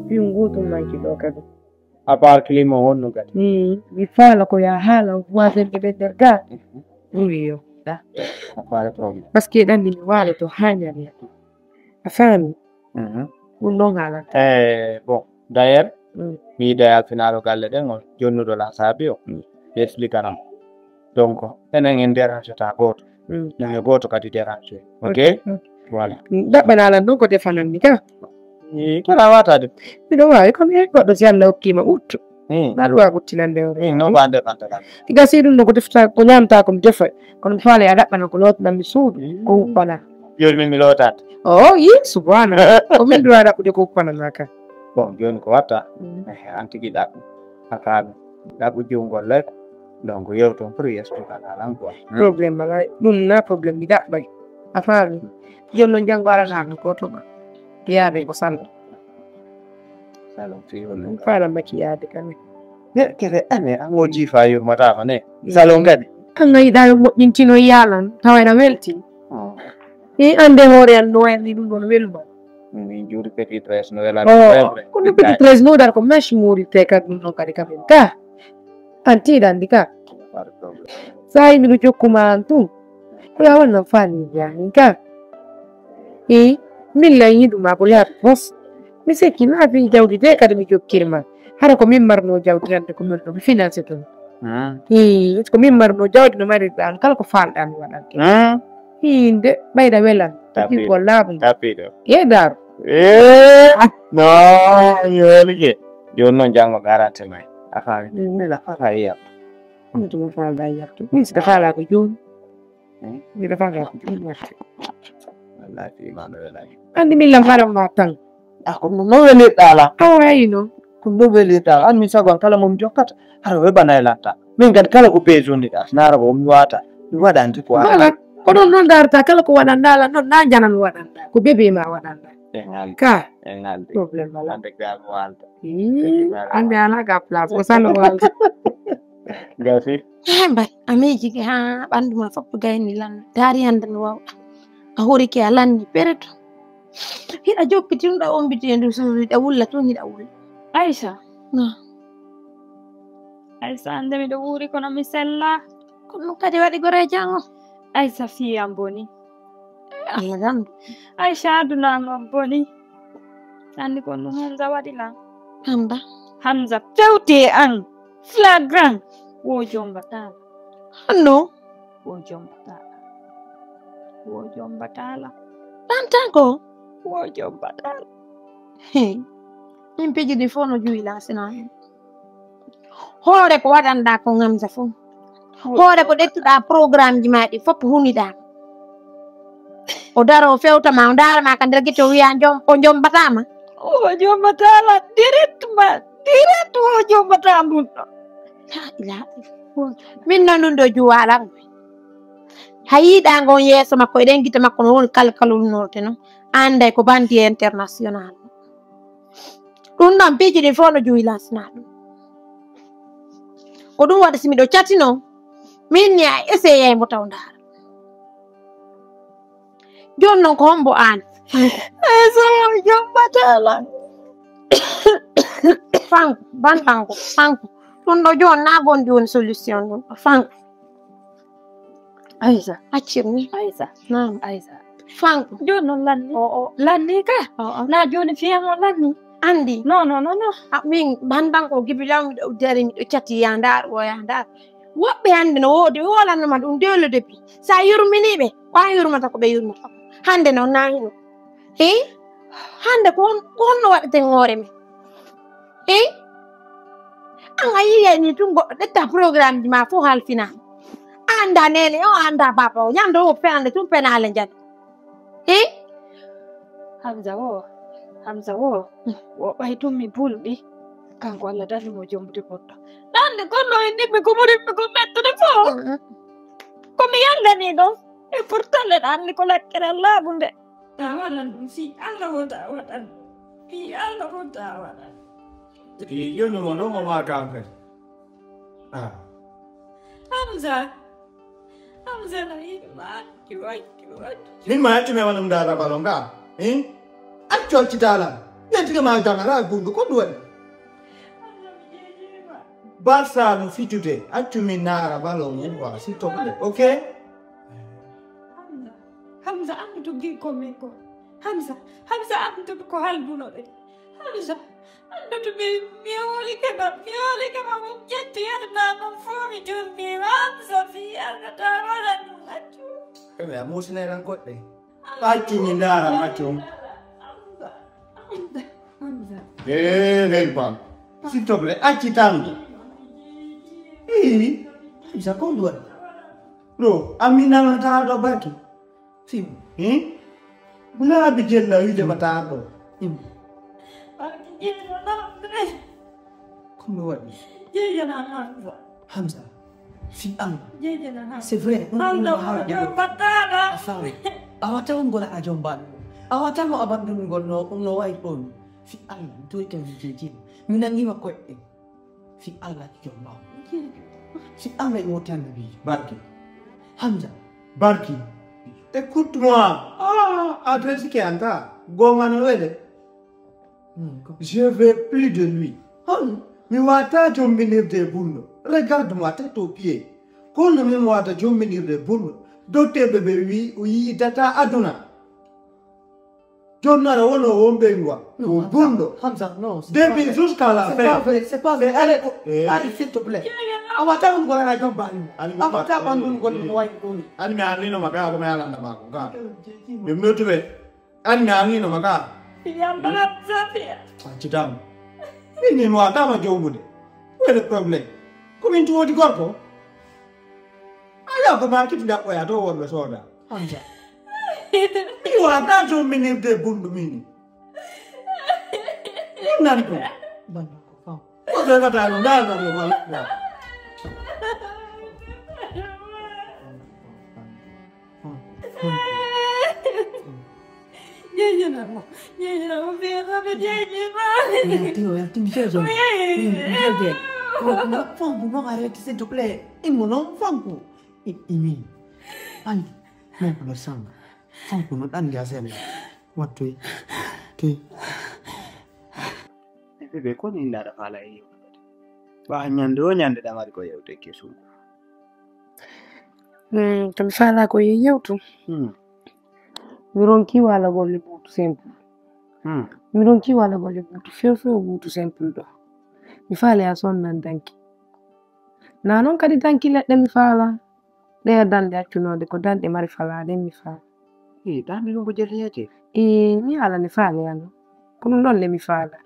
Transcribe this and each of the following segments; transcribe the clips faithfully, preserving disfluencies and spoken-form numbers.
Fi ngutum manki ɗo kadi. À part climat honno kadi? Mm, mi faala ko ya haala voisin ɓe ɓe nder ga. Ɓuri yo. Da. À part problème. Parce que ɗanni mi waala to hanyani. A faami? Mhm. Ɗum ɗon haalata. Eh, bon, d'ailleurs, mm, mi yiɗa yaltinaaro galle ɗen on jonnuɗo la saabi o. Mm. Mi expliquera mo. Donc, enen en dérange ta gooto. Mm. Enen gooto kadi dérange. Ok? Ok. Voilà. Ɗaɓɓanaa lan ɗon ko defanan mi ka. Eh, kala wata de. Miɗo waawi, kono e goɗɗo si Allah hokkii ma uttu. Hmm. Mbaɗa waawi uttinande o. Hmm, no mbaɗa defanta kam. Gasi ɗum no ko defta, ko ñaamta ko mi defa. Kono mi faala a ɗaɓɓana ko lootanan mi suudu. Hmm. Ko huppana. Jooni min mi lootat. Oh, yi, subhana. Ko min duwa ɗaɓɓude ko huppana ma ka. Bon, jooni ko watta. Hmm. Eh, an tigi ɗaɓɓu. A faami. Ɗaɓɓu jiwngol lek. Donc, yewton pour yestu kala lan quoi. Hmm. Problème alaa. Ɗum na problème mi ɗaɓɓay. A faami. Jooni noon janngo aranaa ko to ma. Yaade ko salla. Salon fi wala. Fala makiyaade kadi. Ne kere ane an o jifa yurmata ko ne. Salon kadi. An a yiɗaa yo moƴƴintino yaalan tawa ena welti. Oh. E ande hoore an no wayri ɗum ɗon welma. Min juuri petit treize no wela. Oh, kono petit treize no dar ko mashi muri te kadi ɗum ɗon kadi kamen ka. An tiiɗandi ka. Sa yimɓe no jokkuma an tun. Ko ya wannan fani ya min ka. E min lan yiɗuma ko yaata pos. Mi sekki na fi jawdi de kadi mi jokkirma. Hara ko min marno jawdi hande ko min ɗo mi finance tun. Hmm. E ko min marno jawdi no mari ɗan kala ko falɗa mi waɗante. Hmm. Hinde ɓayda welan. Tapiɗo. Ko laaɓi. Tapiɗo. Yeɗaaro. Eh, no, mi welike. Jooni noon janngo garante may. A faami? Min la fata yiyam. Ɗum tuma faala yiyam. Min si ka faala ko jooni. Hmm? Mbiɗa faala ko jooni watte. Wallahi, fi ma no welani. Anndi min lam haram ma tan. Ah, ko no, no welirɗa la? Awa, eyi noon. Ko no welirɗa la? An min sago an kala mo mi jokkata, hara weɓana e latta. Min kadi kala ko besoin ɗa, naara ko mi wata. Mi waɗante ko wala. Ko ɗon noon darta kala ko waɗanɗa la noon, na janan waɗanɗa. Ko bébé ma waɗanɗa. E ngaldi. Ka. E ngaldi. Problème wala. Hande gal mo walda. Ii, hande ala ga place, ko salo walda. Gasi. Eh, mbay, a miiji ke haa ɓanndu ma fof gayni lan. Daari hannde no waawɗa. A horike a lanni pereto. Hiɗa joppiti ɗum ɗa ombiti e ndu suudu, hiɗa wulla tun, hiɗa wulla. Aisha. No. Aisha, hannde miɗo wuuri kono mi sella. Ko ɗum kadi waɗi gore jango. Aisha, fii am boni. Eh, Allah ganndo. Aisha, aduna am on boni. Anndi ko ɗum Hamza waɗi lan. Hamza. Hamza fewti e an. Flagrant. Wo jombataa. Hanno. Wo jombataa. Wo jombataa lan. Ɗan tan ko. Wo jombataa lan. Hey. Min piji ɗi fof no juwi lan sina. Hoore ko waɗanɗa ko Hamza fof. Hoore ko ƴettuɗa programme ji ma ɗi fof huniɗa. O daro o fewta ma, o ndaara ma ka nder gite, o wiya jom-, o jombatama. O jombatama direct ma, direct o jombata mun ɗo. La ilaha illallah. Min noon ɗum ɗo juwalan. Ha yiɗa ngon yeeso makko, eɗen gite makko no woni kalkalol note noon. Anday ko bandi international. Ɗum ɗon piiji ɗin fof no juwi lansina ɗum. Ko ɗum waɗi si miɗo catino, min ni a essayay mo taw ndaara. Jooni noon ko hombo aan? Ay, so jombatala. Fanko, bantanko, fanko. Ɗum ɗo jooni na gondi woni solution ɗum ɗo. Fanko. Aisa. Accir ni. Aisa. Naam. Aisa. Fanko. Jooni noon lanni. O, o. Lanni ka? O, o. Na jooni fiyan o lanni. Andi. Non, non, non, non. A, min bandanko gibi law miɗo dari miɗo cati ya ndar o ya ndar. Woɓɓe hannde no woodi wolanno ma ɗum dewlo debi. Sa yurmini ɓe, ko an yurmata ko ɓe yurmata. Hannde noon na hino. Hi? Hannde ko hon-, ko honno waɗaten hoore men? Hi? An a yiyay ni tun goɗɗo ƴetta programme ji ma fof halfina. A annda nene o, a annda baba o. Ñande o fenande tun penale njani. Hi? Hamza wo, Hamza wo, wo ɓay tun mi bulɗi. Kanko Allah dani mo jombude goɗɗo. Ɗande gonno e ndimmi ko ɓuri mi ko mettude fof. Mm. Ko mi yangani ɗon. E pourtant le ɗanni ko lakkere laaɓunde. Ta waɗan ɗum fii Allah wota waɗan. Fii Allah wota waɗan. Fii yonu mo ɗon o maa kan kadi. Ah. Hamza. Hamza na yiɗi ma. Kiwai, kiwai. Min ma yaccu me wala ɗum daara balo nga. Hin? Accu acci daala. Ɓe tiga ma dangata gundu ko ɗum waɗi. Barsa no fitude, accu min naara ballon mum quoi, s'il te plaît, ok? Hamza, Hamza, anndu to gikko min ko. Hamza, Hamza, anndu ko halbuno ɓe. Hamza, anndu to mi, mi woli keba, mi woli keba, mi ƴetti yadma ko fo mi jurmi, Hamza, fi Allah ta wala ɗum accu. Ɓe a musinay tan goɗɗe. Accu min ndaara, accu. Eh, hey, pam. S'il te plaît, acci tan. Eh, Hamza, ko ɗum waɗi? Ɗo, a mi nanata ɗo barki. Fim. Eh? Laabi jella wiide ma taa ɗo. Fim. Ko mi waɗi? Hamza. Fi Allah. C'est vrai. A faami. A wata on gola a jomba ɗum. A wata mo abandon gol no, no wayi ɗon. Fi Allah. To ita mi jeje. Mi nangi ma koy. Fi Allah ki jomba. Fi Allah mo tan bi. Barki. Hamza. Barki. Écoute-moi. Ah, adresse qui anta. Gongano wele. Je veux plus de lui. Hon, mi wata jombinirde e bunɗo. Regarde-moi tête aux pieds. Kono min wata jombinirde e bunɗo. Dotteeɓe ɓe wi o yi'idata aduna. Jonnara wono wonɓe ngwa. O bunɗo. Hamza, non. Depuis jusqu'à la fin. C'est pas vrai, c'est pas vrai. Allez, allez, s'il te plaît. A wata on gola a jomba ɗum. A wata ɓanndun gol no wayi ɗum. Ani mi arnino ma ka ko mi alanda ma ko ka. Min notuɓe. An mi arnino ma ka. Yamba Safiya. Accitam. Min ni mo atama jombude. Wele problème. Ko min tuwodi gorko. Aya ko ma kiti da ko ya to worbe soda. Anja. Mi wata to min de bundu min. Nan ko. Banda ko fa. Ko da ka ta no da na no ma. Jeejinamo, jeejinamo, feesaɓe jeejima. Yalti o yalti mi feeso. Fanku non arrête s'il te plaît. Immo non fanku. Imi. Andi. Mon ko samba. Fanku non andi asema. Wattu. Ti. Bebe ko ni ndara fala e yewtude. Ba nyande o nyande damari ko yewte ke sunku. Mm, to mi faalaa ko yo yewtu. Mm. Mi ronkii waalagol e buutu simple. Mm. Mi ronkii waalagol e buutu few few buutu simple ɗo. Mi faale a sonnan danki. Na noon kadi danki leɗɗe mi faalaa. Ɗe a danɗe accunoode ko danɗe mari falaade mi faala. Ee, danɗe ɗum ko jelle yete. Ee, mi ala ne faale ano. Ko ɗum ɗon le mi faala.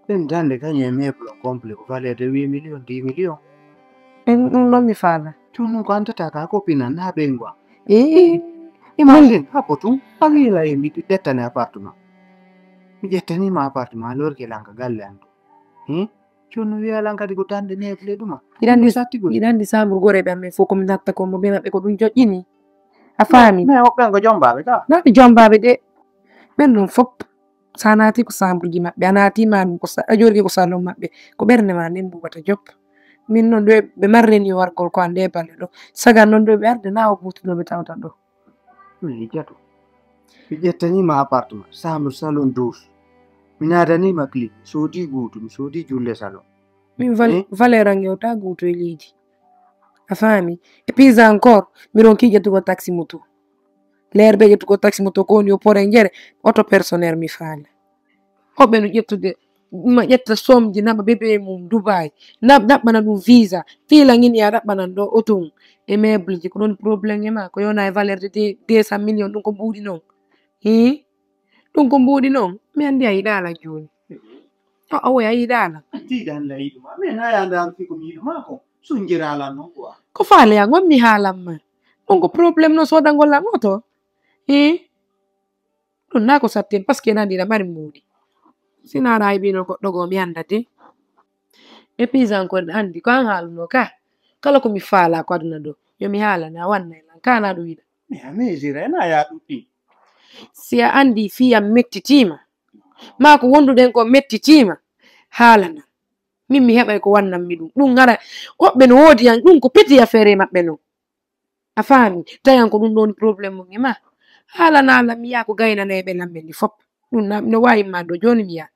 Ɓen dande kañum e meuble complet ko valeur de huit millions, dix millions. Ɓen ɗum ɗon mi faala. Jooni ko an tata ka copine an na ɓen quoi. Ee. Imagine, haɓo tun, a wiila e mi ƴettani appartement. Mi ƴettani ma appartement, alors que lan ka galle an to. Hin? Jooni mi wiya lan kadi ko dande meuble ɗuma. Iɗan di, satti gol. Iɗan di chambre goreɓe amen fof ko mi natta ko mo ɓe maɓɓe ko ɗum joƴƴini. A faami? Mais woɓɓe ko jombaaɓe ka. Naati jombaaɓe de. Ɓen ɗum fof. So a naati ko chambre ji maɓɓe, a naati ma ɗum ko sa-, a jooɗi ko salon maɓɓe, ko ɓernde ma nden mbuuɓata jop. Min noon ɗo ɓe marreni wargol ko an nde balle ɗo. Sagan noon ɗo ɓe arde na o buutuɗo ɓe tawta ɗo. Mi jato. Mi ƴettani ma appartement, chambre, salon, douche. Mi naatani ma clim, mi soodi guutu, mi soodi julle salon. Min val-, eh? Valeur an yewta guutu e leydi. A faami? Et puis encore, mi ronki ƴettugo taxi moto. Leer ɓe ƴettugo taxi moto ko woni o pore njere, auto personnel mi faala. Hoɓɓe no ƴettude, ma ƴetta somji, naɓa bébé mum Dubai, na-, ɗaɓɓana ɗum visa, fiila ngini a ɗaɓɓanan ɗo auto mum. E meuble ji, ko ɗon problème e ma, ko yona e valeur de deux, deux cent millions, ɗum ko mbuuɗi noon. Hii? Ɗum ko mbuuɗi noon, mi anndi a yiɗaa lan jooni. O, o, a yiɗaa lan. Tiiɗan la yiɗuma, mais na ya ndaar fi ko mi yiɗuma ko, sunjiraa lan noon quoi. Ko faale an, on mi haalan ma. Ɗum ko problème no soodangol lan auto. Hii? Ɗum na ko sattin, parce que nandi na mari mbuuɗi. Si na raay bino goɗɗo go mi annda de. Et puis encore, anndi ko an haaluno ka. Kala ko mi faala ko aduna ɗo, yo mi haalane, a wannay lan. Ka na ɗum yiɗa. Mi a mesure, na ya ɗuɗɗi. Si a anndi fii am mettitiima, maa ko wonduɗen ko mettitiima, haalana. Min mi heɓay ko wannanmi ɗum. Ɗum ngara, woɓɓe no woodi yan, ɗum ko petit affaire e maɓɓe non. A faami? Tayan ko ɗum ɗon problème mum e ma. Haalana lan mi yaa ko gaynaneeɓe lan ɓe ndi fop. Ɗum na mi no waawi ma ɗo jooni mi yaha.